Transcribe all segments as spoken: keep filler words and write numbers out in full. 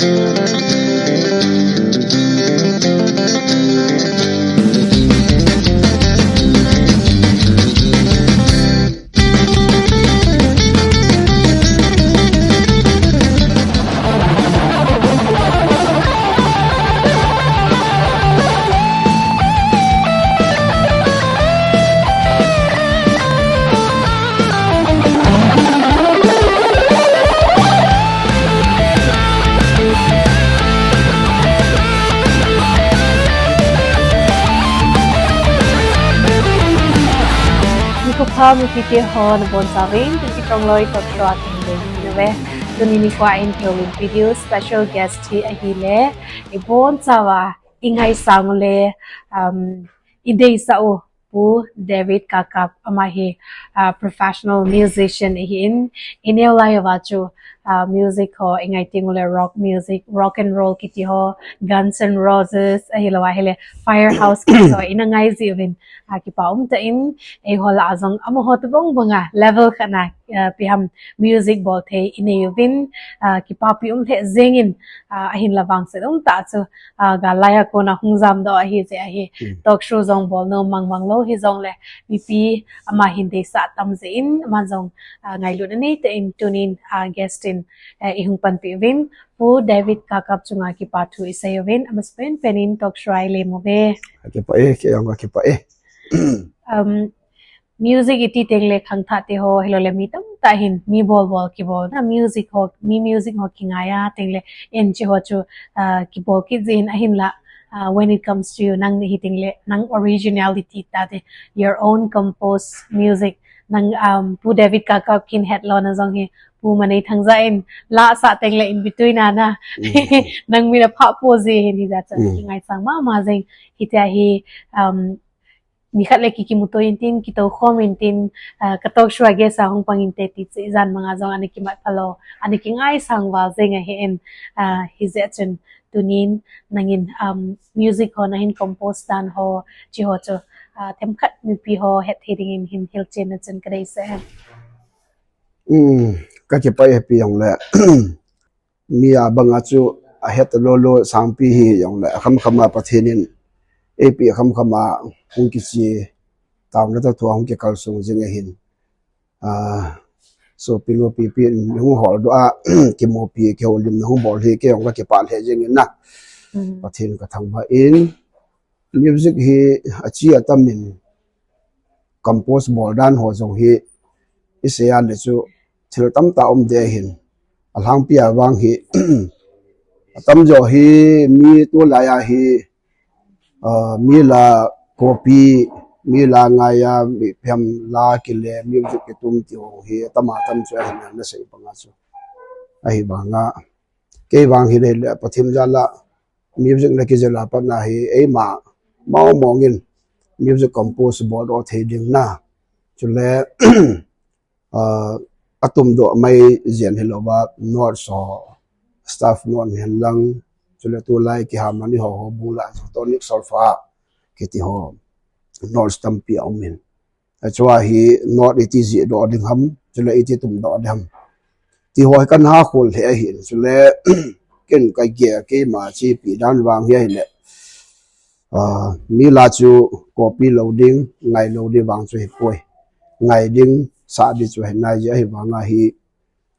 Nikho pha mipite ho, nabonchauvin, tuni Kitongloi talk show a kahin leng uve. Tuni nikho a eihung video special guest hi ahile, ibonchauva ingaisang u le, um, ideisah u Pu David Kakap, ama hi, uh, professional musician ahin, ineo lai uva chu, uh, music ho ingai teng ule rock music, rock and roll kiti ho, Guns N' Roses, ahilou ahile Firehouse kiti ho ina ngai jiuvin, uh, kipa umtah in, eiho lah a jong amaho tobang banga level khat na, uh, ipi ham music bol thei inei uvin, uh, kipapi um lheh jengin, uh, ahinla vangset umtah chu, uh, gal lai a kona hung jamdoh ahi jeh ahi. Hmm. Talk show jong bol nom mangmang lou hijongle, mipi ama hin deisah tam jeh in, ama jong, ah, ngailutna neitah in tunin, ah, guest in, eh, ihung panpi uvin, Pu David Kakap chunga kipa thu isei uvin, amasapen pen in talk show a ilem uve. Kakipah e, kei jong kakipah e. Um, music iti tengle khangthah te ho, hiloule mi tamtah hin, mi bol bol kibol na music ho, mi music ho kingai a tengle, hiche ho chu, ah, kibol kit jin ahinla, uh, when it comes to you, nang nahi tengle, nang originality tate, your own composed music, nang, um, Pu David Kakap kin het lona jong hi, Pu Manei Thangja in la asah tengle in between a na, nang min aphah poi jeh hin hijeh chun, kingaisang mama jeng, hitia hi, um, nikhat le ki kimuto intin, kitoukhom intin, ah, ka talk show a guest a hung pang inte ti chu ijat manga jong ana kimat phalou, ana kingaisang val jeng ahin, ah, hijeh chun tunin nangin, um, music ho nahin compose dan ho, hiche ho chu, ah, themkhat mipi ho hetthei dingin hin hilchen na chun kadeisah e. Um, kakipah e pi jongle. Mi a banga chu ahet lou lou sangpi hijongle, akhamkhama Pathen in eipeh khamkhama hung kiche, taona toh thua hung kikalsong jing ahin. Ah, sopi nu pipi in hung holdoh a, kimupi, kihoulimna hung bol hi kei jong kakipah lheh jengin na. Pathen kathangvah in, music hi ache atamin, compose bol dan ho jong hi isei a le chu thil tamtah um ding ahin. Alhangpi a vang hi, atamjo hi mi tulai a hi, ah, mi la copy, mi la ngai a, mi phem la kile, music kitum ti ho hi atama tam chu ahin, nasei banga chu. Ahivanga, kei vang hile, Pathen jal a, music na kijel a pat na hi, eima, mong mong in, music compose boldoh thei ding na. Chule, ah, atumdoh mai jeng hilouva, notes ho, staff note hen lang, chule tulai kiharmony ho, houbung la, tonic solfa, kiti ho, notes tampi aumin. Achua hi note iti jihdoh ding ham, chule iti tumdoh ding ham. Ti ho hi kana khol lheh ahin, chule ken kagel keima chepi dan vang hi ahile. Ah, mi la chu copy lou ding, ngai lou ding vang chu hipoi. Ngai ding, sah ding chu hinai jeh ahivanga hi,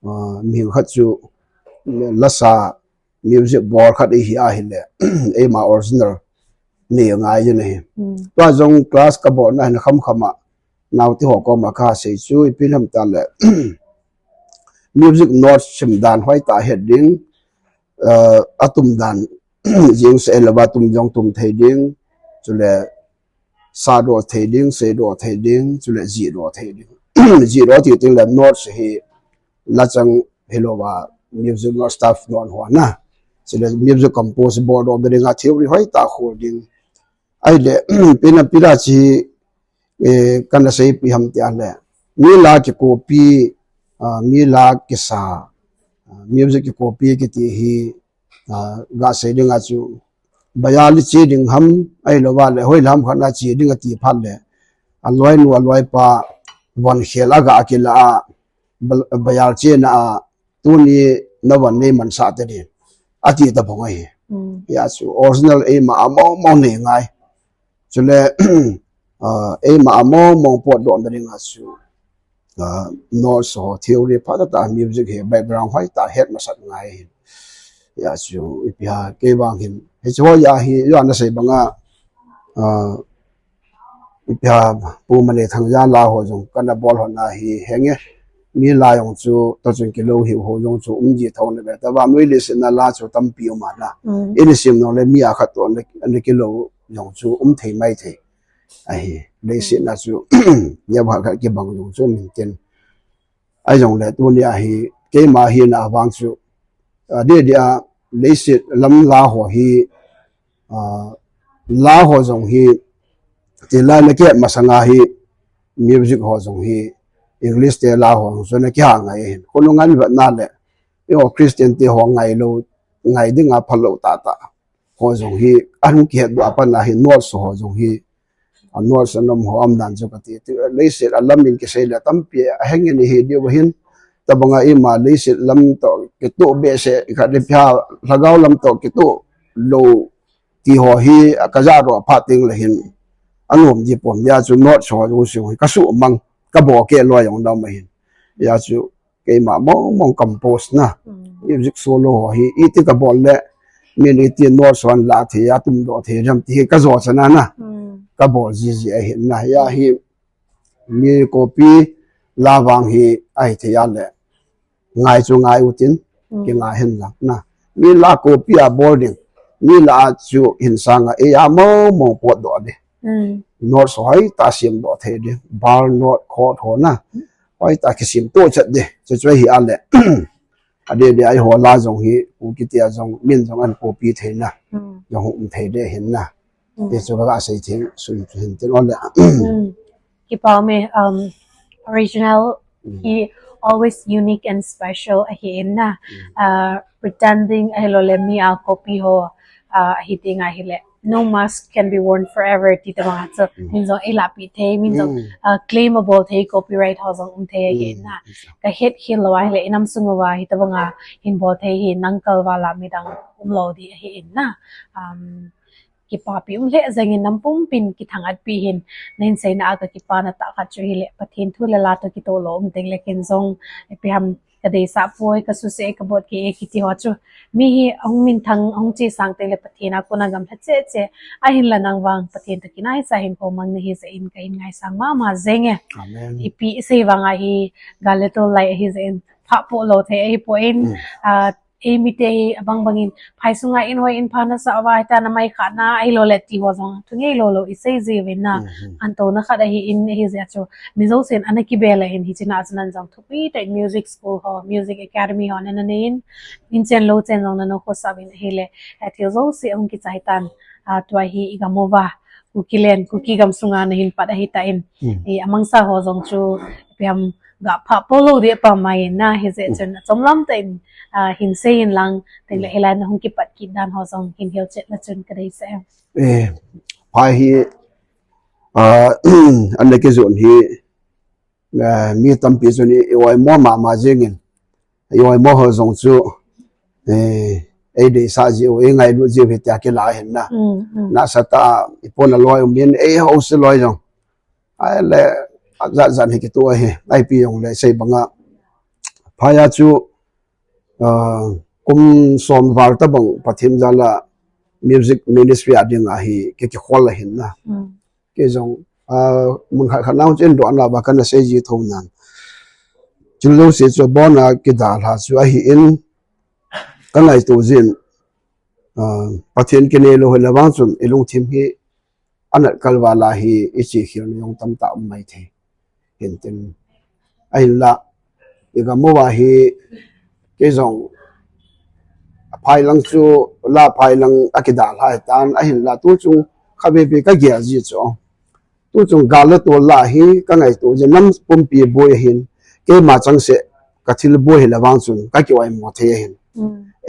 ah, mi khat chu lasa music bol khat ihi ahile, eima original nei ngai jin ahi. Tua jong class kabolna hin khamkhama, naote ho koma kasei chu, ipi ham tile, music notes sim dan hoitah het ding, eh, atum dan, jing se lova tum jong tum thei ding, chule sahdoh thei ding, seidoh thei ding, chule jihdoh thei ding. Jihdoh ti tengle notes hi lachang hilouva music note, staff note ho na. Chule music compose boldoh dinga theory hoitah khol ding. Ahile, ipi ham tile chi, eh, kana seipi ham tile, mi la kicopy, ah, mi la kisa, ah, music kicopy kiti hi, ah, gasei dinga chu, bial a che ding ham, ahilouva le, hoilam ham khat na che ding ati phat le, aloinu, aloipa, von khel a ga kila a, ba-, bial chena a, tuni navon neimansah tadin. ati ta bang ahi. Hia chu original eima a mong mong nei ngai. Chule eima a mong mong potdoh na dinga chu notes ho theory phatah tah, music hi background hoitah het masat ngai ahi. Hia chu ipi ham kei vang hin, hiche ho hi, hia nasei banga ipi ham, Pu Mane Thangja la ho jong kana bol hon ahi henge. Mi la jong chu, toh chun kilou hiu ho jong chu um ji thou na ve. Tavang noi leiset a la chu tampi um ana. Ini sim nong le mi a khat toh ana kilou jong chu um thei mai thei. Ahi, leiset a chu, nia bang khat kibang jong chu min tin. Ahi jongle tunia hi, keima hina vang chu, a, dia dia leiset lam la ho hi, a, la ho jong hi, ti la na ke masanga hi, music ho jong hi, English te la ho jong chu na kihal ngai hin. Khonung ngan vet na le, eiho Christian te ho ngai lou, ngai dinga phalou tah tah ho jong hi, ahung kihet doh a pat na hi, notes ho jong hi, a notes a nom ho um dan chu kati. Ti, leiset a lam in kisei le tampi aheng in hi diu hin, tabanga ima leiset lam toh kitoh behseh, khat le pia lhagao lam toh kitoh lou ti ho hi, a, ka ja ro pha ting le hin, anom ji pon, hia chu notes ho jong chu hi ka sumang, ka bol keh lou jong dam ahin. Hia chu keima mong mong compose na. Music solo ho hi, iti ka bol le, min iti notes ho an la thei, atum doh thei ham ti hi ka jo chan ana. Ka bol ji ji ahin na. Hia hi, mi copy la vang hi, ahi thei a le, ngai chu ngai u tin, kingai hen lang na. Mi la copy a bol ding, mi la chu hin sanga, eima mong mong potdoh ding. Notes hoitah sem doh thei ding. Bar note, chord ho na. Hoitah kisem to chat ding. Chu chu hi a le. A dia dia eiho la jong hi, Kuki te a jong, min jong an copy thei na. Jong um thei ding hin na. Ti chu ka sei thei, sun chu hin tin ole. Kipa ume, um, original hi always unique and special ahi in na. Uh, pretending ahilou le mi a copy ho, uh, ahi ding ahile. No mask can be worn forever ti tabanga chu. Min jong ei lahpeh thei, min jong, uh, claim a bol thei, copyright ho jong um thei ahi in na. Ka het khel lou ahile, i nam sung uva hi tabanga hin bol thei hi, nang kal vala midang um lou ding ahi in na. Um, kipapi um lheh jeng in, nam pumpin kithang-at pi hin, na hin seina a ka kipana tah khat chu hile, Pathen thu le la toh kitoh lou um teng le ken jong, ipi ham ka deisah poi, ka suse, ka bot kei e kiti ho chu. Mi hi ahung minthang, ahung chesang teng le Pathen a kona gamla cheh cheh, ahinla nang vang Pathen toh kinaicha hinkho mang na hi jeh in ka hin ngaisang mama jeng e. Ipi i sei vang ahi, gal le tol lai ahi jeh in, phah poh lou thei ahi poi, ah, eimite hi abang bangin, phai sunga in hoi in pha nasah uva, hita na mai kha na, ahilou le ti ho jong, thungei lou lou i sei ji uvin na, an touna khat ahi in, ahi jeh chu, mi jousen ana kibel a hin, hiche na chu nan jong thupi tah in music school ho, music academy ho, na na nei in, in chen lou chen jong na na khosa uvin ahile, a thil jouse ahung kichai tan, a tua hi i gam uva, Kuki len, Kuki gam sunga na hin pat ahi tan, i amangsa ho jong chu, ipi ham ga phah poh lou ding pha mai na, hijeh chun, achom lam tah in, ah, hin sei in lang, teng le hilai na hung kipat kit dan ho jong hin hilchet na chun ka deisah e. Eh, phai hi, ah, an le kijon hi, ah, mi tampi chun i, i oimo mama jeng in, i oimo ho jong chu, eh, ei deisah jiu, ei ngailut jiu hi tia kila hin na. Nasatah a, i pon a loi um in, ei ho se loi jong. Ahile, ajat jat hi kitoh ahi, ipi jong le sei banga. Phai a chu, ah, kum som val tabang Pathen jal a music ministry a ding ahi, ki, kikhol ahin na. Kei jong, ah, mun khat khat nau chen doh na ba kana sei ji thou nan. Chule jouse chu abon a kidalha chu ahi in, ka ngaito jin, ah, Pathen kinei lou hile vang chun, i lungthim hi, anat kal vala hi i che khel na jong tamtah um mai thei. Hintin. Ahinla, i gam uva hi kei jong phai lang chu la phai lang a kidalha tan ahinla tu chung khatvei vei ka gel ji chu. Tu chung gal le tol la hi ka ngaito jin nam pumpi boi ahin keima chang seh ka thil boi hile vang chun ka ki oimo thei ahin.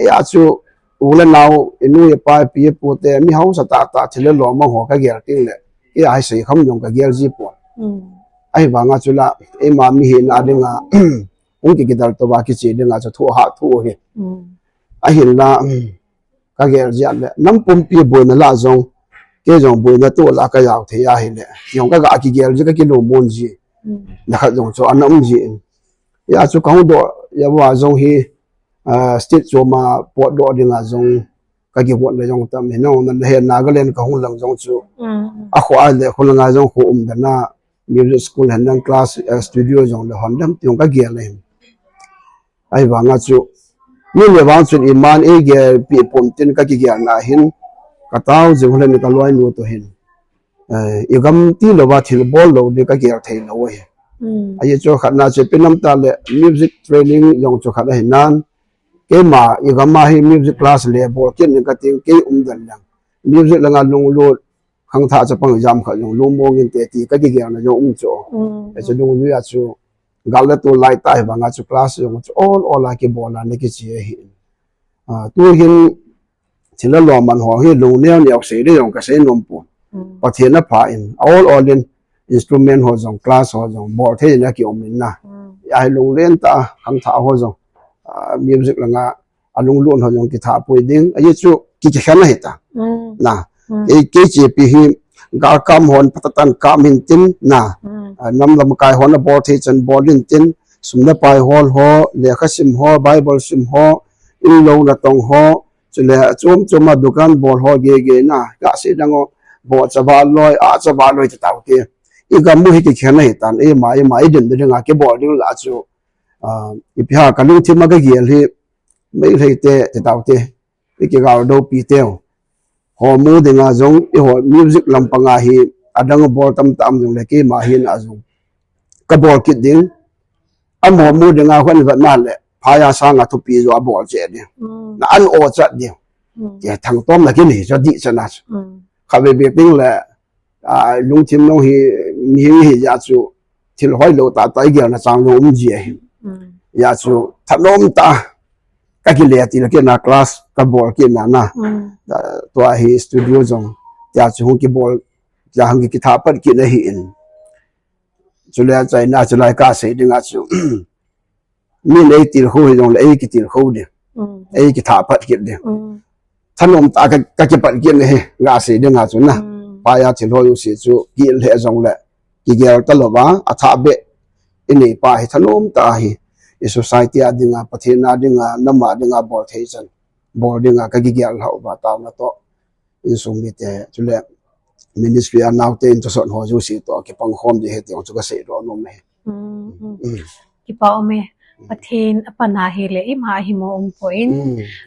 Ei a chu u le nau, i nu i pa, i pi i pu te, mi hausa tah tah thil le lom mang ho ka gel teng le, i a hi sei kham jong ka gel ji pon. Ahivanga chu la, eima mi hina dinga, hung ki kidal to va kiche dinga chu thu ha thu hi. Ahinla, kagel jia le, nam pumpi boina lah jong, kei jong boina toh lah kajao thei ahile, jong kaga kigel ji, kakilungmon ji. Nakhat jong chu ana um ji in. Hijeh chun kahung doh, hijeh a jong hi, ah, stage chom a potdoh dinga jong, kakigotna jong tam hi, nangho nahe Nagaland kahung lang jong chu. Akhoa le khulanga jong kho umdan a, music school hen lang class, eh, studio jong le hon dem ti jong kagel ahin. Ahivanga chu, mi le vang chun iman eigelpi pum tin kakigelna hin, katao jing hule ni kaloinu toh hin. Eh, igam tilouva thil bol lou ding kagel thei lou ahi. Ajeh chu khatna chu ipi ham itile music training jong chu khat ahinan. Keima igam a hi music class le bol kit ning kating kei umdan lang. Music langa lunglut khangthah chapang jam khat jong lungmong inte ti kakigelna jong um chu. Hiche lunglui a chu gal le tol lai tah hivanga chu class jong chu ol ol a kibol a nakiche ahi. Ah, tuhin thil le lo man ho hi lungneo neo sei ding jong kasei nom pon. Pathen apha in, aol ol in instrument ho jong, class ho jong, bol thei in akium in na. Ahi lunglen tah a, khangthah ho jong, ah, music langa, alunglut ho jong kithah pui ding. Ajeh chu, ki, kikhen ahitan. Na, kei, kei chepi hi, galkam hon patatan kam hintin, na, ah, nam lamkai hon abol thei chan bol hintin, sum le pai hol ho, lekha sim ho, Bible sim ho, in lou natong ho, chule chom chom a dukan bol ho gege na, gasei dang ho, bohcha valoi, ahcha valoi ti taute. Igam u hi kikhen ahitan, eima, eima, idin dinga kibol ding lah chu. Ah, ipi ham kalungthim a kagel hi, Meitei te, ti taute. Ikigal dopi teu. Ho mu dinga jong, eiho music lampanga hi, adang bol tamtah um jongle keima hin ajong kabol kit ding. Amaho mu dinga hon vet na le, phai a sanga thupi jo abol cheh ding. Na an o chat ding. Ti thangtom na kinei chu dih chan a chu. Khatvei vei ding le, ah, lungthim nung hi, mihing hi jeh chu, thil hoilou tah tah igelna chang jong um ji ahi. Hijeh chu, thanom tah a, kakile til kit na class, kabol kit na na. Ah, tua hi studio jong, tia chu hung kibol, tia hung kithah pat kit na ahin. Chule achaina, chule kasei dinga chu. Min eitilkhou hijongle, eikitilkhou ding. Eikithah pat kit ding. Thanom tah a ka, kakipat kit na hi, gasei dinga chu na. Phai a thil ho jouse chu, kile jongle, kigel talouva, athah beh, inei pa hi, thanom tah a hi, i society a dinga, Pathen a dinga, nam a dinga, bol thei chan, bol dinga, kakigel lhah uva, taona toh. Insung mite, chule ministry a naote in thusot ho jouse toh kipang khom ding ahi ti jong chu kasei doh nom e. Kipa um e. Pathen apan ahile ima ahimo um poi.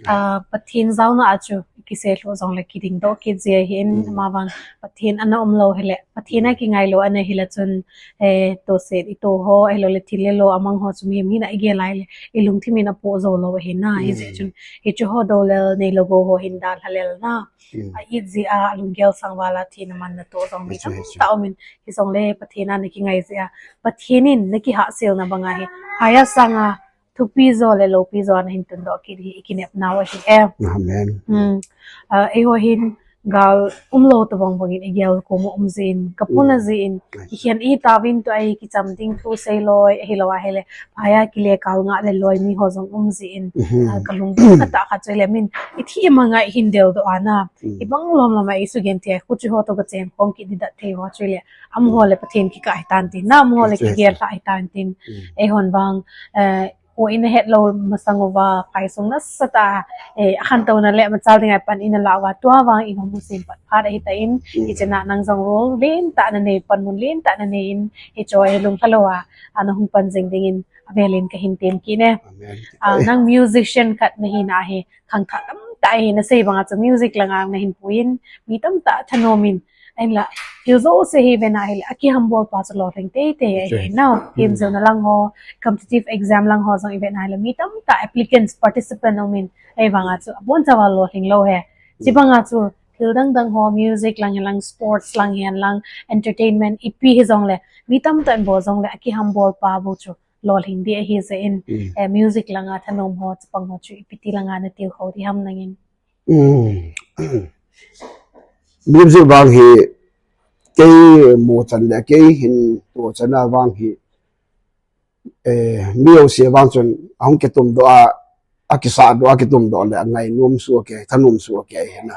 Ah, Pathen jaona a chu kiseilhuh jongle kiding doh kit ji ahin, amavang Pathen ana umlou hile, Pathen a kingailou ana hile chun, eh, toset ito ho, ahiloule thil le lo amang ho chu mihem hina igel a ahile, ilungthim in apoh jou lou ahi na, hijeh chun, hiche ho doulel neilou gou ho hin dalha lel na. A it jeh a, alunggel sang val a thina manna toh jong mi tamtah um in, hijongle Pathen a nakingai jeh a, Pathen in nakihahselna banga hi, phai a sanga thupi jo le loupi jo a nahin tundoh kit hi ikinepnau ahi e. Ah, eiho hin gal umlou tobang bang in igel kom a um jin, kapuna jin, kikhen itauvin tua hi kicham ding thu seiloi, ahilou ahile, phai a kile kal ngah le loi mi ho jong um jin, ah, kalung tah khat chu ahile min, ithi ima ngai hin deldoh a na, ibang lom lom a isugenthei a, khuche ho toh kachenkhom kit didat thei ho chu ahile, amaho le Pathen kikah hitan tin, na amaho le kigel lhah hitan tin, eihon vang, eh, o in ahetlou masang uva, phaisung nasatah a, eh, akhantouna le machal dinga pan in alah uva, tua vang in hung musim pat phat ahitan, hichea nang jong role lentah nanei, panmun lentah nanei in, hiche hi lunglha louva, ana hung pan jing dingin, avelin kahin tem kit e. Ah, nang musician khat nahina hi, khangthah tamtah ahi, nasei banga chu music langa nahin puiyin, mi tamtah thanom in, ahinla, thil jouse hi ivet na hile, akihambol pa chu lolhing teitei ahi na, themjilna lang ho, competitive exam lang ho jong ivet na hile, mi tamtah applicants, participant um in, ahivanga chu, abonchan lolhing lou ahi. Chubanga chu, thil dang dang ho, music lang hen lang, sports lang hen lang, entertainment, ipi hijongle, mi tamtah in bol jongle, akihambol pa bou chu, lolhing ding ahi jeh in, eh, music langa thanom ho, chapang ho chu, ipi ti langa natilkhou ding ham nangin. Music vang hi, kei muchan le kei hin tuchan a vang hi, eh, mi jouse vang chun ahung kitumdoh a, akisah doh, akitum doh le, angai nom suh a kei, thanom suh a kei hi na.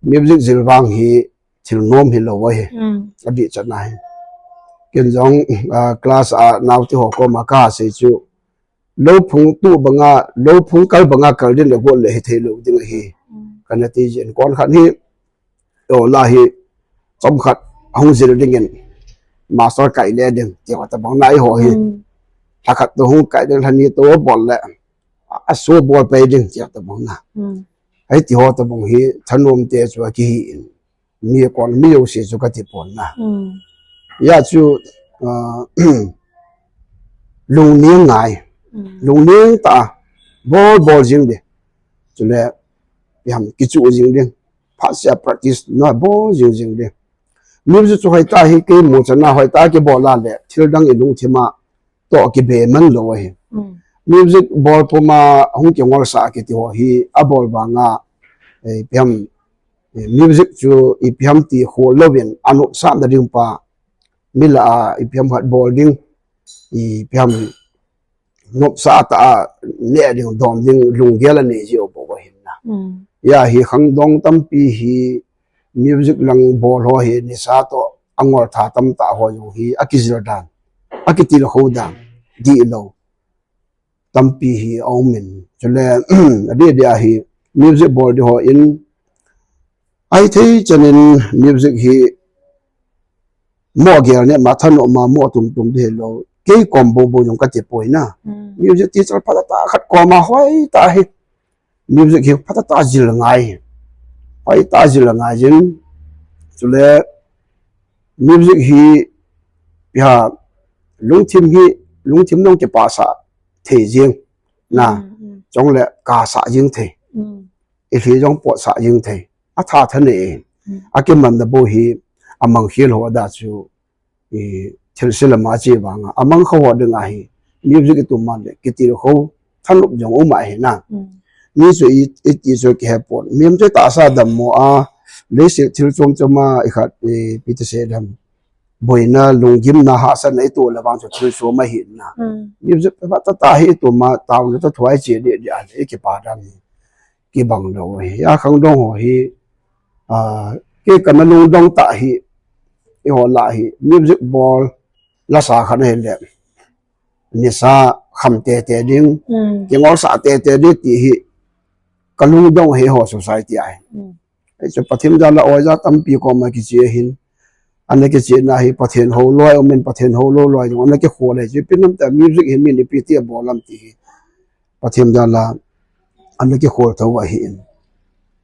Music jil vang hi, thil nom hilou ahi. Adih chan ahi. Ken jong, ah, class a naote ho koma kasei chu, lou phung tu banga, lou phung kal banga kal ding le gol le hithei lou ding ahi. Kana ti jin kon khat hi, o la hi, chom khat hung jil dingin, master kai le ding, ti ho tabang na eiho hi. Lha khat to hung kai ding, lha ni to bol le, a so bol pai ding, ti ho tabang na. Hiti ho tabang hi, thanom te chu akihi in. Mi kon mi jouse chu kati pon na. Hia chu, ah, lungning ngai. Lungning tah a, bol bol jing ding. Chule, ipi ham kichu jing ding. Phat sia practice na bol jing jing ding. Music chu hoitah a hi kei mu chan a hoitah a kibol a le, thil dang i lungthim a toh kibe man lou ahi. Music bol puma hung kingolsah kiti ho hi abol vanga, eh, ipi ham, eh, music chu ipi ham ti khol louvin anopsahna ding pa, mi lah a ipi ham khat bol ding, ipi ham nopsah tah a neh ding dom ding lunggel anei jiu bou ahin na. Hia hi khangdong tampi hi music lang bol ho hi nisa toh angol tha tamtah ho jong hi akijil dan, akitilkhou dan, dihlou tampi hi aum in. Chule, adeh deh a hi music bol ding ho in, ahithei chan in music hi mo gel ne ma thanom a mo tum tum ding hilou. Kei kom bou bou jong kati poi na. Music teacher phatah tah khat koma hoitah hi. Music hi phatah tah jil ngai. Hoitah jil ngai jin. Chule music hi, iha, lungthim hi, lungthim nong kipahsah thei jing. Na, chule kasah jing thei. I lhi jong potsah jing thei. Atha tha nei. Akimanna bou hi, amang khel ho da chu, i thilse lama che vanga, amang kha ho ding ahi, music i tum man le, kitilkhou, thanop jong um ahi na. Mi chu i, i ti chu kihe pon. Mi ham chu tahsa dammo a, leiset thil chom chom a, i khat, i pi ti se dam. Boina, lunggimna, hahsatna i toh le vang chu thil chom ahi na. Music phatah tah hi i tum a, taona toh thuai che deh deh a le, i kipa dan hi. Kibang lou hi. A khangdong ho hi, ah, kei kana lungdong tah hi, eiho lah hi, music bol, lasa khat ahile, nisa kham tete ding, kingolsah tete ding ti hi, ka lungdong hi eiho society ahi. Hichu Pathen jal a oja tampi koma kiche ahin, ana kichena hi Pathen hou loi, amin Pathen hou lou loi, ana kikhol ahi chu, ipi ham tia music hi min ipi ti abol ham ti hi. Pathen jal a, ana kikhol tho ahin.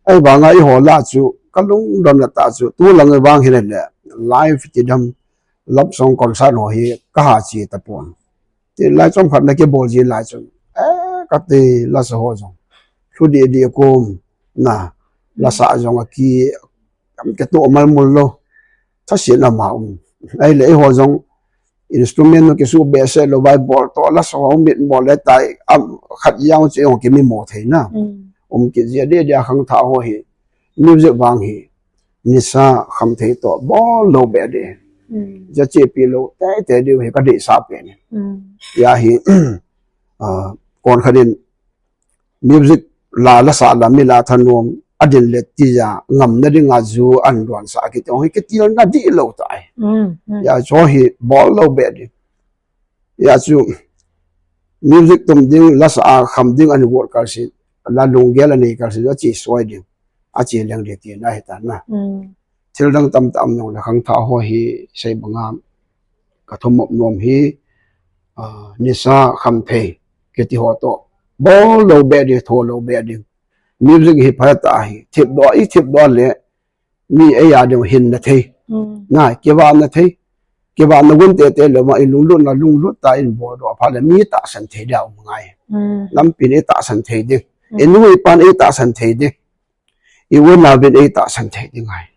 Ahivanga eiho lah chu, ka lungdonna tah chu, tu lang vang hile le, live ti dam, love song concert ho hi, ka ha che tapon. Ti lai chom khat na kibol ji lai chun. Eh, kati lasa ho jong. Thu dih dih kum, na, lasa jong aki, am kitoh mal mul lou. Thasin ama um. Ahile eiho jong, instrument nu kisu behseh lou vai bol toh, lasa ho mit mol le tai, am khat jong chu jong kimi mo thei na. Um kit jia deh deh a khangthah ho hi. Music vang hi. Nisa kham thei toh, bol lou beh ding. Jachepi lou, tete ding hi ka deisah pen. Hia hi, ah, kon khat in music la, lasa la, mi la thanom, adin le tija, ngamna dinga ju, an duan sa kiti, hi kitilna dihlou tai. Hia chu hi, bol lou beh ding. Hia chu, music tum ding, lasa a kham ding, ani vot kalsi, la lunggel ani kalsi, ache soi ding. Ache leng ding tina ahi tan na. Thil dang tamtah um jong le khangthah ho hi sei banga ka thumop nom hi, ah, nisa kham thei kiti ho toh. Bol lou beh ding, tho lou beh ding. Music hi phatah ahi. Thip doh, i thip doh le mi eia ding hin na thei. Na, kivahna thei. Kivahna gun tete lou ma i lunglut na lunglut tah in bol doh phat le mi tahsan thei dia um ngai. Lampi in i tahsan thei ding. I nu i pan i tahsan thei ding. I u nau vin ei tahsan thei ding ahi.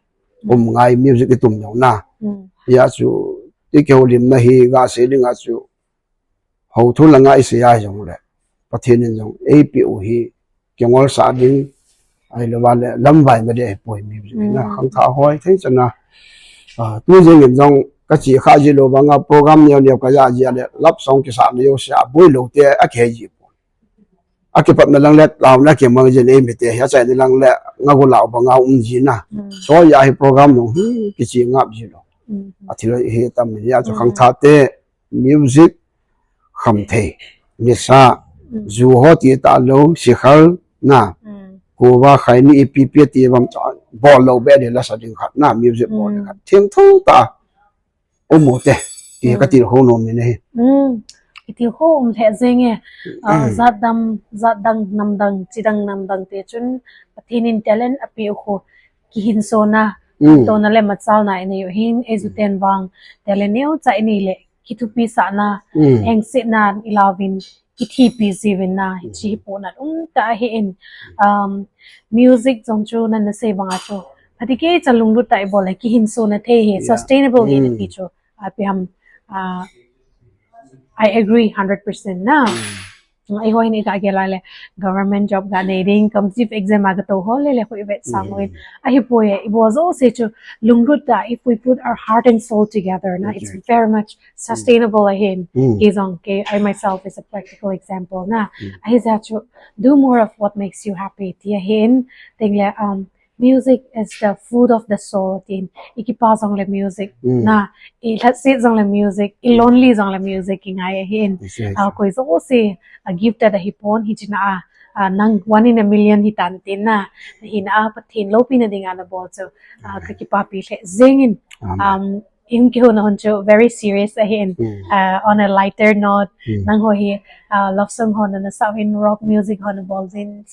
Um ngai music i tum jong na. Hia chu, i kihoulimna hi, ga sei ding a chu. Hou thu langa i sei a jong le. Pathen in jong, ei pe u hi, kingolsah ding, ahilou va le, lamvai na ding ahi poi music na. Khangthah hoi thei chan a. Ah, tu jeng in jong, ka che kha ji lou vanga program neo neo ka ja ji a le, love song kisahna jouse a, boi lou te, a kihei ji pon. Akipatna lang le, launa kimang jin eimi te, achaina lang le, ngagu lau banga um jin na. So, ahi program nung, hi, kichi ngap jin lo. Athil hi tam, achu khangthah te, music, khamthei, nisa, ju ho ti talou, sikhal, na. Kuva khaini ipi pi ti bang cha, bol lou be de la sa ding khat, na, music bol ding khat. Thing thou ta, um u te, ti ka tilkhou nom in ahi. Itilkhou um lheh jeng e, jat dang, jat dang, nam dang, chi dang, nam dang te chun, Pathen in talent apeh u khu, kihinsona, tona le machalna inei u hin, eiju ten vang, talent neocha inei le, kithupi sahna, engsetna, ilauvin, kithupi jiuvin na, hichi hi pohnat um tah ahin, music jong chu nana sei banga chu, phatecha lunglut tah a ibol le, kihinsona thei hi, sustainable hi nati chu, ipi ham, I agree hundred percent na. Eiho hin iga gel a le, government job ga nei ding, competitive exam a ga tou ho le le khu ivet sang uvin. Ahipoi e, ibol jouse chu lunglut tah, if we put our heart and soul together na, it's very much sustainable ahin. Kei jong kei, I myself is a practical example na. Ahijeh chu, do more of what makes you happy ti ahin. Tengle, um, music is the food of the soul tin. Ikipa jong le music na, ilhasit jong le music, ilonely jong le music kingai ahin. Koi jouse, a gifted ahipon, hichea, nang one in a million hitan tin na, hina a Pathen loupina dinga nabol chu, kakipapi lheh jeng in. Um, Ikihouna hon chu very serious ahin. On a lighter note, nangho hi, love song ho nasah uvin, rock music ho nabol uvin,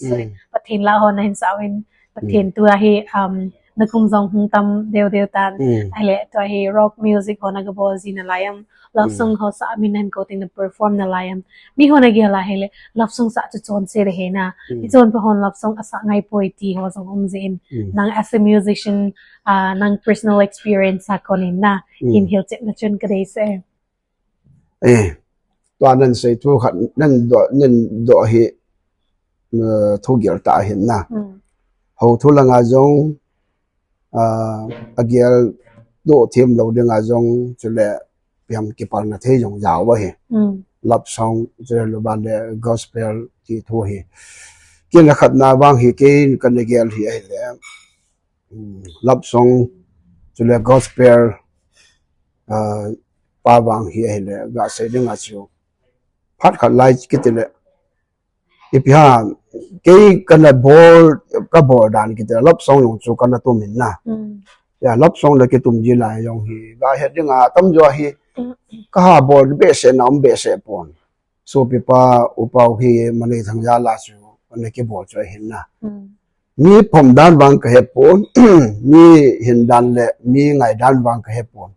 Pathen la ho nahin sah uvin, Pathen tua hi, um, nakum jong hung tam deu deu tan. Ahile tua hi rock music ho nagabol ji nalai am, love song ho sah a min nahin kou teng, na perform nalai am. Miho nagel a hile love song sah chu chonse ahi na. Ichonpeh hon love song asah ngaipoi ti ho jong um jin. Nang as a musician, nang personal experience a konin na, hin hilchetna chun kadeisah e. Eh, tua nasei thu khat, nadoh, nadoh hi, thugel tah ahin na. Houthu langa jong, ageldoh themlou dinga jong, chule ipi ham kipalna thei jong jao ahi. Love song, chule lou ban le gospel ti thu hi. Kei a khatna vang hi kei kana gel hi ahile, love song, chule gospel, pa vang hi ahile, gasei dinga chu, phat khat lai kitile, ipi ham, kei kana bol, kabol dan kitile, love song jong chu kana tumin na. Love song le kitum ji lai jong hi, gahet dinga tamjo hi, kaha bol behseh na um behseh pon. Sopipa, upa u hi, Maneithang jal a chu, ana kibol chu ahin na. Mi phom dan vang kahepon, mi hin dan le, mi ngai dan vang kahepon.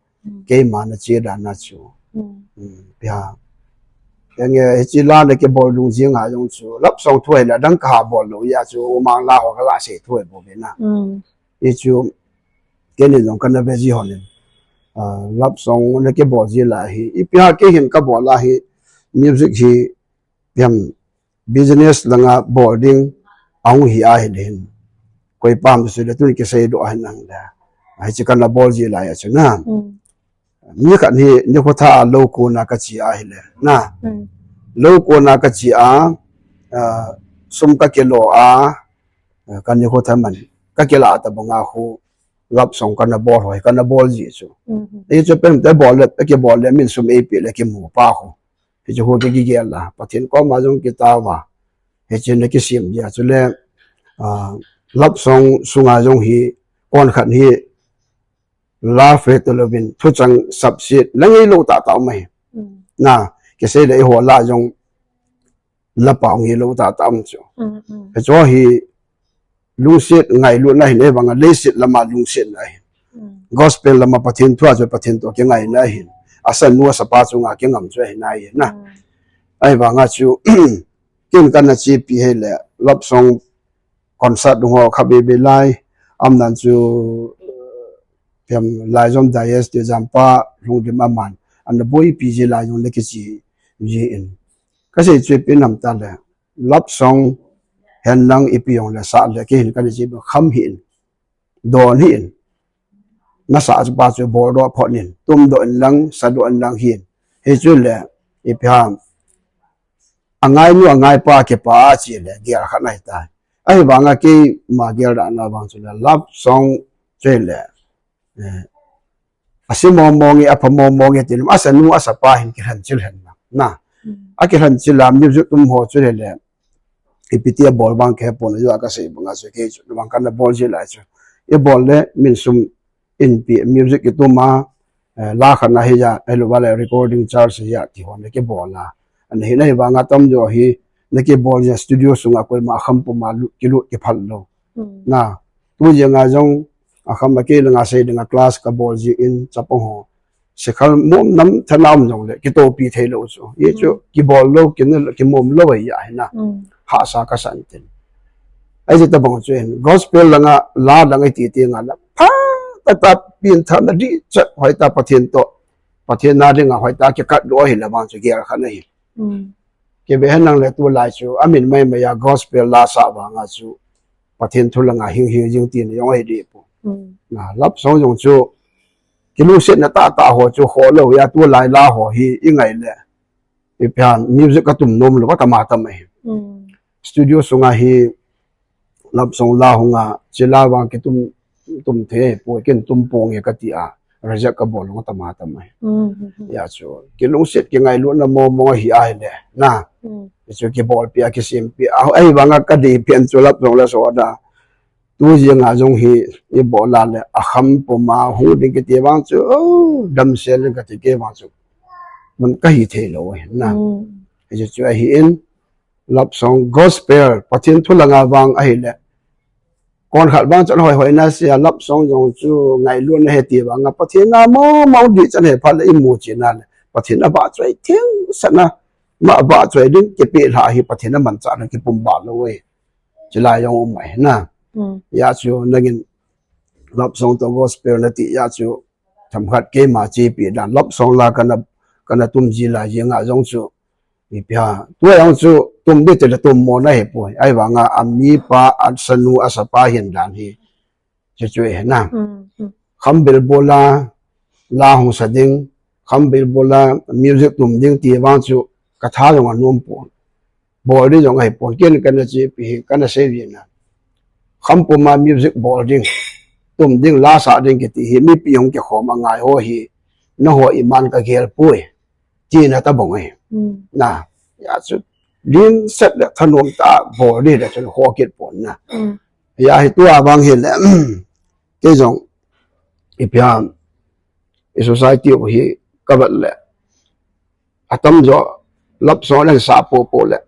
Keima nache dan na chu. Ipi ham, hiche la nakibol dungjui a jong chu, love song thu ahile, adang kaha bol lou jeh a chu, umang la ho kagasei thu ahi bou ve na. Hichu, keini jong kana veji honin, love song nakibol ji lai hi, ipi ham kei hin kabol a hi, music hi, ipi ham, business langa bol ding ahung hi ahile hin, koipa ham chu le tun kiseidoh ahin nang le, hiche kana bol ji lai a chu na. Mi khat hi nikho thah a lou kona kache ahile na, lou kona kache a, sum kakilo a, kanikho thah man kakilah tabanga khu, love song kana bol ho hi, kana bol ji chu. Hichu pen te bol le, kibol le min sum eipeh le kimu pa khu, hichu khu kigel a, Pathen koma jong kitao a, hiche nakisem jeh a chule, love song sunga jong hi, kon khat hi, love hi talouvin, thuchang sapset la ngeilou tahtah um ahi. Na, kisei le eiho lah jong, lapa ngeilou tahtah um chu. Hichu hi, lungset ngailutna ahin, ahivanga leiset lama lungsetna ahin. Gospel lama Pathen thua chu Pathen toh kingaina ahin. Asanu asapa chunga kingam chu ahin ahi na. Ahivanga chu, ken kana chepi hile, love song concert ho kha bebe lai, amdan chu, Laisom Dias ti jampa Lhungdim aman, ana boipi ji lai jong le kiche ji in. Kasei chu ipi ham itile, love song, hen lang ipi jong le sah le, kei hin kana chepi kham hih in, don hih in, nasah chu pa chu boldoh phot in, tumdoh in lang, sadoh in lang hih in. Hichu le, ipi ham, angai nu angai pa kipa a chi le gel khat ahi tai. Ahivanga keima gel dan a vang chu le love song chu le, eh, ase mong mong e, apha mong mong e, tin asa nu asa pa hin kilhen chil hen na. Na. Mm. A kilhen chil a music tum ho chu le le. Ipi ti a bol vang ke pon a ka sei banga chu ke chu vang kan bol ji lai chu. I bol le min sum in pi music i tum a, eh, la khan a hi ya, eh, lo va le recording charge ya ti hon le ke bol a. An hi na hi vanga tam jo hi, na ke bol ya studio sunga koima kham puma lut ki lut ki phal lo. Mm. Na, tu je nga jong, a kham a ke le nga sei dinga class ka bol ji in chapang ho. Sikhal mom nam thanam jong le, kitopi thei lo chu. Ye chu, mm, kibol lo, kin lo, kimom lo ya hi na. Mm. Hahsa ka san tin. Ai je ta bang chu in, gospel langa, la langa ti ti nga la. Pha, ta ta pin tha na di chat, hoi ta Pathen to. Pathen na dinga, hoi ta ke kat do hi la bang chu gel khan ahi. Mm. Ke be hen nang le tu lai chu, amin mai mai a gospel la sa vanga chu. Pathen thu langa hing hing jing ti ni jong ahi di pu. Mm. Na, love song jong chu, kilungsetna tah tah ho chu kho lo ya tu lai la ho hi i ngai le. I pian music ka tum nom lo ba tama tama hi. Mm. Studio sunga hi love song la hunga chila vang ki tum, tum the po ken tum pong e ka ti a. Reject ka bol lo tama tama hi. Mm, mm, mm. Ya chu. Kilungset ki ngai lo na mo mo hi a hi le. Na. Mm. Chu ki bol pi a ki sim pi a. Ai vanga ka di pian chu love song la so da. Tu jeng a jong hi i bol a le a kham puma hung ding kiti vang chu, oh, damsel ding kati ke vang chu. Man ka hi thei lo hi na. Mm. Hi chu chu ahi in love song gospel Pathen thu langa vang ahi le. Kon khat vang chan hoi hoi na sia love song jong chu ngai lu na he ti vanga Pathen na mo mo di chan he pha le i mu chi na le. Pathen a ba choi thing sa na ma ba choi ding ki pe hla hi Pathen a man cha na ki pum ba lo e. Chilai jong um mai na. Mm. Ya chu nangin love song to gospel na ti ya chu themkhat keima chepi dan love song la kana, kana tum ji la jeng a jong chu. Ipi a, tu jong chu tum di te le tum mo na he poi. Ai vanga a mi pa, a sanu, a sapa hin dan hi. Chu chu e na. Mm, mm. Kham bil bol a, la hung sa ding, kham bil bol a, music tum ding ti vang chu ka tha jong a nom pon. Bol ding jong ahi pon, ken kana chepi hi, kana sei vi na. Kham puma music bol ding, tum ding, la sa ding kiti hi, mipi hung kikhom a ngai ho hi, na ho i man ka gel poi. Ti na ta bong e. Mm. Na, ya chu, din set le thanom ta bol ding le chu ho kit pon na. Mm. Ya hi tu a vang hi le, ke jong, i pian, i society u hi, ka vat le. A tam jo, love song le sa po po le.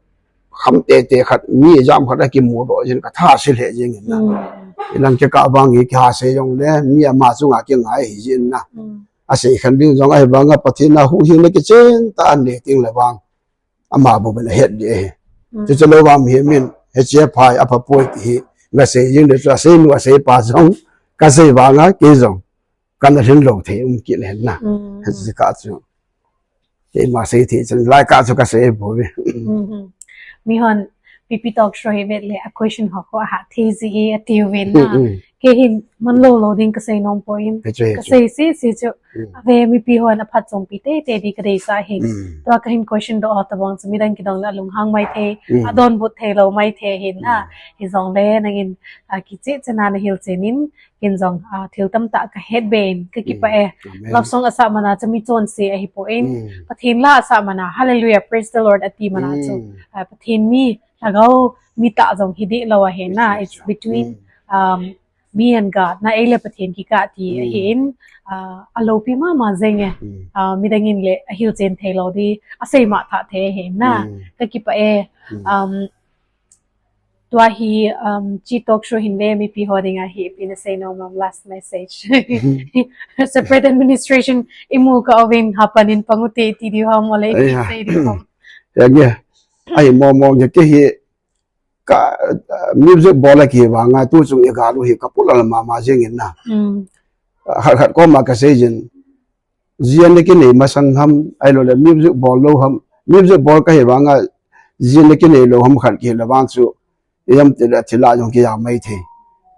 Kham te te khat, mi jam khat a ki mu do jin ka tha si le jing na. Mm. I lang ke ka vang hi ki ha se jong le, mi ama chunga ki ngai hi jin na. Mm. A sei khan ding jong ahi vanga Pathen a hu hi le ki chen ta an le ting le vang. Ama bu ben a het di e. Mm. Chu chu lo vang hi min, he che phai, a pha poi ti hi. Nga sei jing le chu a sei nu a sei pa jong, ka sei vanga ki jong. Kana hin lo thei um ki le na. Mm. He chu ka chu. Keima sei thei chun lai ka chu ka sei bo ve. Mhm. Mi hon, P P Talk Show hi vet le a question ho ko a ha thei ji e a ti u ve na. Mm, mm. Ke hin man lo lo ding ka sei nom poi. Ka chu he chu. Ka sei si si chu. Mm. A ve mipi hon a phat chong pi te te di ka dei sa hin. Mm. Tua ka hin question do ho ta bang chu midang ki dong na lunghang mai thei. Mm. A don but thei lo mai thei hin na. Mm. Hi jong le nangin a ki che che na na hil che nin. Ken jong, ah, thil tamtah ka het ben, ka kipah e. Mm, amen. Love song a sa mana chu mi chonse ahi poi. Mm. Pathen la a sa mana, hallelujah, praise the Lord, a ti mana chu, mm, ah, Pathen mi, lhagao mi tah jong hi deh lo ahi na. It's between, mm, um, me and God. Na ei le Pathen kikah ti, mm, ahi in, ah, a lopi mama jeng e. Mm. Ah, midang in le a hilchen thei lo di, a sei ma tha thei ahi na. Mm. Ka kipah e. Mm. Um, Tua hi, um, chi talk show hin le mipi ho dinga hi ipi na sei nom am, last message. Mhm. Separate administration i mu ka uvin hapan in pang u te ti diu ham ole ipi, ai, na sei diu ham. Ya nge. Ai mo mo nge ke hi ka, uh, music bol a ki vanga tu chung i ga lu hi ka pulal mama jeng in na. Mm. Khat khat koma ka sei jin. Jia na kinei masang ham, ahilou le music bol lou ham, music bol ka hi vanga, jia na kinei lou ham khat kihi le vang chu, ijemtia le thil a jong kija mai thei.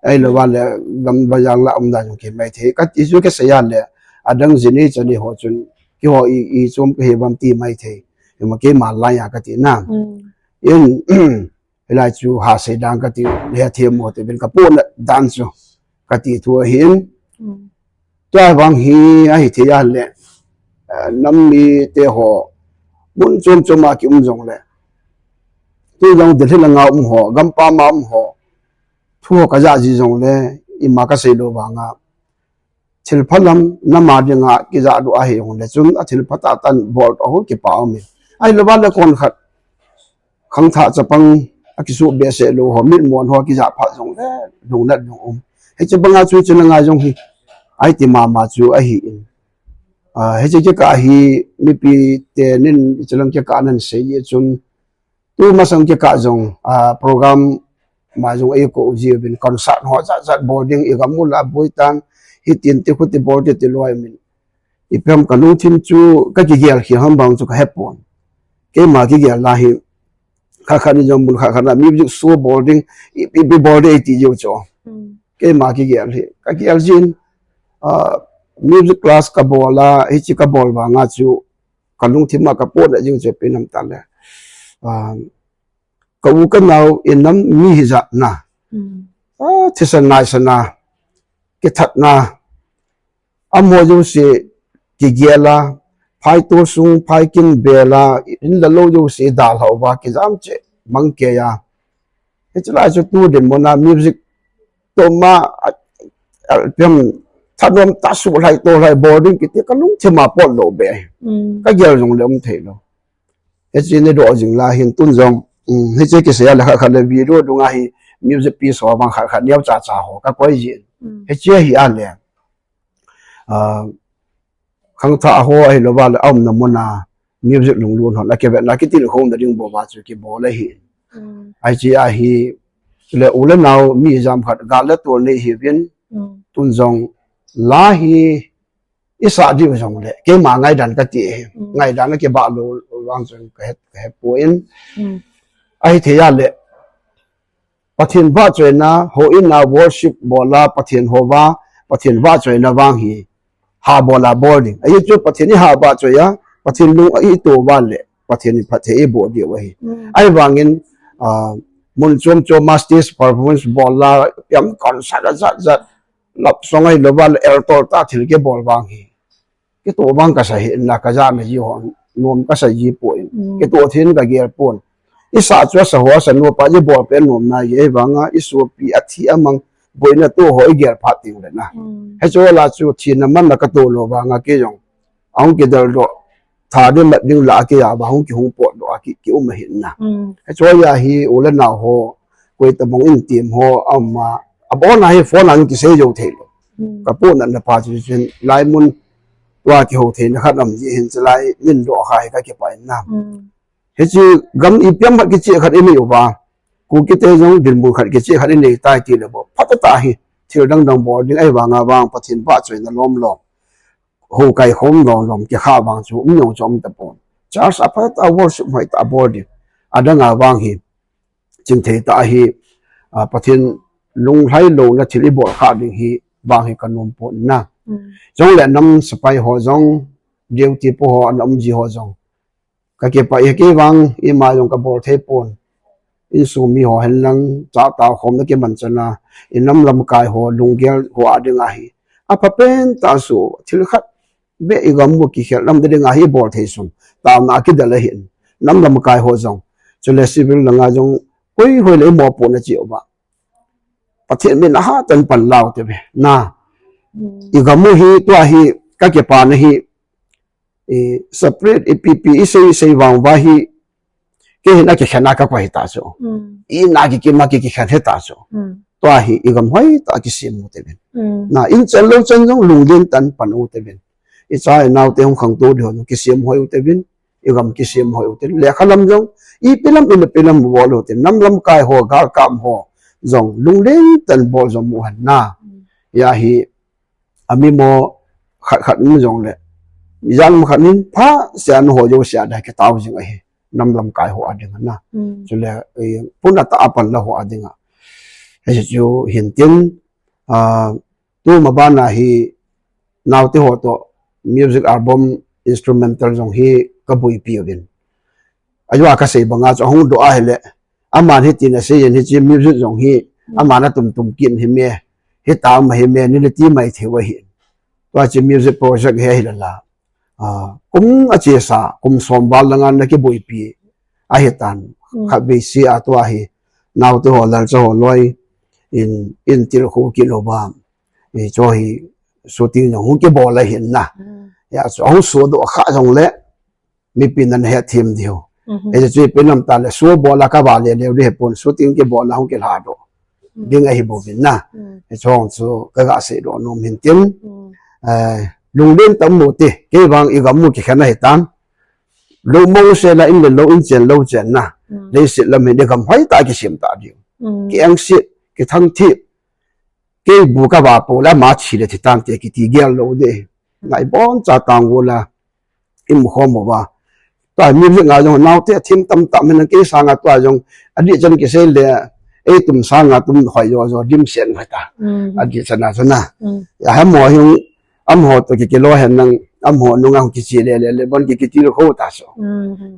Ahilou vale, gam vajang la umna jong kihi mai thei. Kati chu kisei a le, adang jini chani ho chun, keiho i, i chom kahi vam ti mai thei. Ima keima lai a kati na. In, hilai chu ha sei dan kati, le themo te bin ka pona dan chu kati thu ahin. Tua vang hi ahi thei a le, eh, nam mite ho, mun chom chom a ki um jong le. Tu jong Delhi langa um ho, gam pam a um ho. Thu ho ka ja ji jong le, ima ka sei lou vang a. Thil pha lam, nam a dinga ki ja du ahi jong le. Chun a thil pha tah tah bol to ho kipa um e. Ahi lou vang le kon khat. Khangthah chapang a kisu behseh lou ho, mitmon ho a kija phat jong le, lungnat lung um. Hiche banga chu hiche na ngai jong hi, ahi ti mama chu ahi in. Ah, hiche kikah hi, mipi te nin, hiche lang kikah nan sei ye chun, tu masang kikah jong, ah, program ma jong ei ko ji bin concert ho jat jat bol ding i gam u la boi tan, hitin ti khuti bol ti ti loi min. Ipi ham ka lungthim chu ka kigel khi ham bang chu ka hepon. Keima kigel la hi kha kha ni jong mun kha kha na music show bol ding i, i, i bol ding i ti jong chu. Keima kigel hi ka kigel jin, ah, music class ka bol a, hichi ka bol vang a chu ka lungthim a ka pon a jing chu pi nam ta le. Ah, ka u ka nau in nam mi hi jat na. Ah, thisan nai sana, kithat na. Amo jouse kigel a, phai to sung, phai kin bel a, in la lou jouse dal hau va kijam che mang ke ya. Hiche lai chu tu din mona music to ma, a, a, piam thanom ta su lai to lai boarding kiti ka lungthim a pot lou be. Ka gel jong le um thei lou. Hiche ni do jing la hin tun jong, um, hiche kisei a le kha kha le video dunga hi music piece ho bang kha kha neo cha cha ho ka koi jin. Hiche hi a le. Ah, khangthah ho ahi lou va le a umna mona music lunglut hon a kivetna kitilkhouna ding bou va chu kibol ahi. Ahi chi ahi le u le nau mi jam khat gal le tol nei hi vin tun jong la hi i sa diu jong le keima ngaidan ka ti hi. Ngaidan a kibah lou vang jong ka het, ka het poi. Ahi thei a le Pathen vahchoina, houin a worship bol a, Pathen hou va, Pathen vahchoina vang hi, ha bol a bol ding. Ahi chu Pathen i ha vahchoi a, Pathen lung a i to va le, Pathen in phatthei i boh diu ahi. Ahi vangin, ah, mun chom chom a stage performance bol a, piam concert a jat jat, love song ahi lou va le, el tol ta thil kibol vang hi. Kitoh vang ka sa hi na ka ja me ji ho nom ka sa ji poi. Kitoh thin ka gel pon. I sa chu a sa ho a sa nu pa ji bol pen nom na ye vang a i sopi a thi a mang boina to ho i gel phat ding le na. Hiche la chu thina man na ka to lou vang a ki jong. Ahung kidel doh. Tha ding mat ding la ki ya va hung kihung pot doh a ki, ki um ahi na. Hiche ya hi u le nau ho. Koi tabang in tim ho a um a. A bon a hi phone a kisei jou thei lou. Ka pona na pa chu chin lai mun tua kihou theina khat um ji hin chu lai min doh kha hi ka kipah in na. Hiche gam ipi ham khat kicheh khat i nei uva. Kuki te jong dinmun khat kicheh khat i nei tai ti le bou. Phatah tah hi thil dang dang bol ding ahi vang a vang Pathen vahchoina lom lom. Hou kai khom lom lom kikha vang chu um jong chu um tapon. Church a phatah tah worship hoi tah bol ding. Adang a vang hi chingthei tah hi, ah, Pathen lunglhai louna thil i bol kha ding hi vang hi ka nom pon na. Jong le nam sepai ho jong, duty po ho, ana um ji ho jong. Ka kipah e, kei vang ima jong ka bol thei pon. Insung mi ho hen lang, cha tao khom na kiman chana, i nam lamkai ho, lunggel ho a ding ahi. A pha pen tah su, thil khat be i gam u kikhel nam ding ahi bol thei sum. Taona kidel ahin. Nam lamkai ho jong. Chule civil langa jong, koi hoi le i mopohna chi uva. Pathen min a ha tan pan lau te ve. Na. I gam u hi, tua hi, ka kipana hi, i separate, i pipi, i sei, i sei vang va hi, kei hin a kikhen a ka koi ta chu. I na ki kima ki kikhen he ta chu. Tua hi, i gam hoi ta kisem u te vin. Na, in chen lou chen jong lunglen tan pan u te vin. I cha i nau te hung khangtou diu jong kisem hoi u te vin. I gam kisem hoi u te vin. Lekha lam jong, ipi lam, ipi lam bol u te vin. Nam lamkai ho, galkam ho. Jong, lunglen tan bol jong mu hen na. Ya hi, Ami mo khat khat um jong le. Jan khat nin pha sia nu ho jo sia da ke tao jing ahi. Nam lamkai ho a ding na. Chule, eh, puna ta a pan la ho a ding a. Hiche chu hin tin, ah, tu ma bana hi naute ho to music album instrumental jong hi ka buipi uvin. Ajou a kasei banga chu ahung doh ahile, aman hitin asei in, hiche music jong hi, aman atum tum kit hi me, hita um hi me, nileti mai thei u ahi. Tua chu music project hi ahile la. Ah, kum achesa, kum som val langa na kiboipi ahitan. Khatvei se a tua hi, naote ho, lalcha ho loi, in, in tilkhou kit lou va. Hiche hi shooting jong hung kibol ahin na. Hijeh chun ahung sodoh kha jongle, mipin ana hethem diu. Hiche chu ipi ham itile, show bol a kava le leu ding ahipon, shooting kibol a hung kilhadoh ding ahi bouvin na. Hiche chu kaga seidoh nom hin tin. Eh, lunglen tam mo te, kei vang igam u kikhen ahitan. Lou mong sela in le lou in chen lou chen na. Leiset lam hin igam hoitah kisem ta diu. Kiengset, kithangthip. Kei bu kava pou le ama thi le thi tante kiti gel lou ding. Ngai boncha tang u la. Imu khom uva. Tua music a jong naote thim tamtah min kei sanga tua jong adih chan kisei le eitum sanga tum hoi jo jo dimset hoi ta. Adih chan a chu na. Amaho hin amaho toh kikilo hen lang amaho nunga hung kiche le le le bon ki kitilkhou ta chu.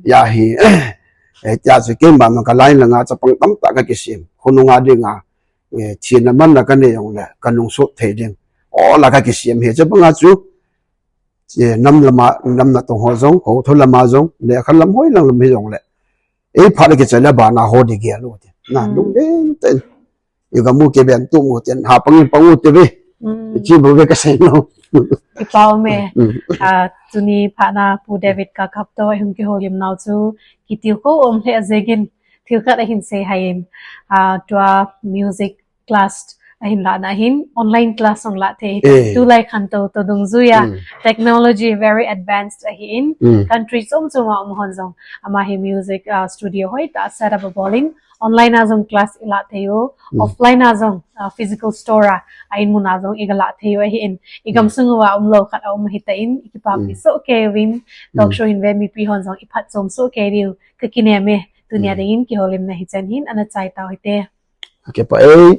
Hijeh hin. Eh, tia chu keima nung ka line langa chapang tamtah kakisem. Khonunga dinga. Eh, thina manna kanei jongle, kanung sot thei ding. Ol a kakisem hi, chapanga chu, eh, nam lama, nam natong ho jong, hou tho lama jong, lekha lam hoilang lam hijongle. Eiphat le kichai le bana ho ding gel u te. Na, lunglen tah in. Igam u kiben tum u te, hapang in pang u te ve. Hiche bou ve kasei nom. Kipa um e. Ah, tuni phatna Pu David Kakap toh ihung kihoulim nau chu kitilkhou um lheh jengin thil khat ahin sei haiyin. Ah, tua music class ahin lahna hin online class hung lah thei. Tulai khantou toh dungjuiya technology very advanced ahin. Country chom chom a um hon jong ama hi music, ah, studio hoitah set up abolin online a jong class ilah thei u, offline a jong, ah, physical store a, a in mun a jong iga lah thei u ahin, igamsung uva umlou khat aum ahitan, ikipapi soh kei uvin, talk show hin ve mipi hon jong iphatchom soh kei diu kakinem e, tunia dingin kihoulimna hichan hin ana chai tau hite. Kipah e.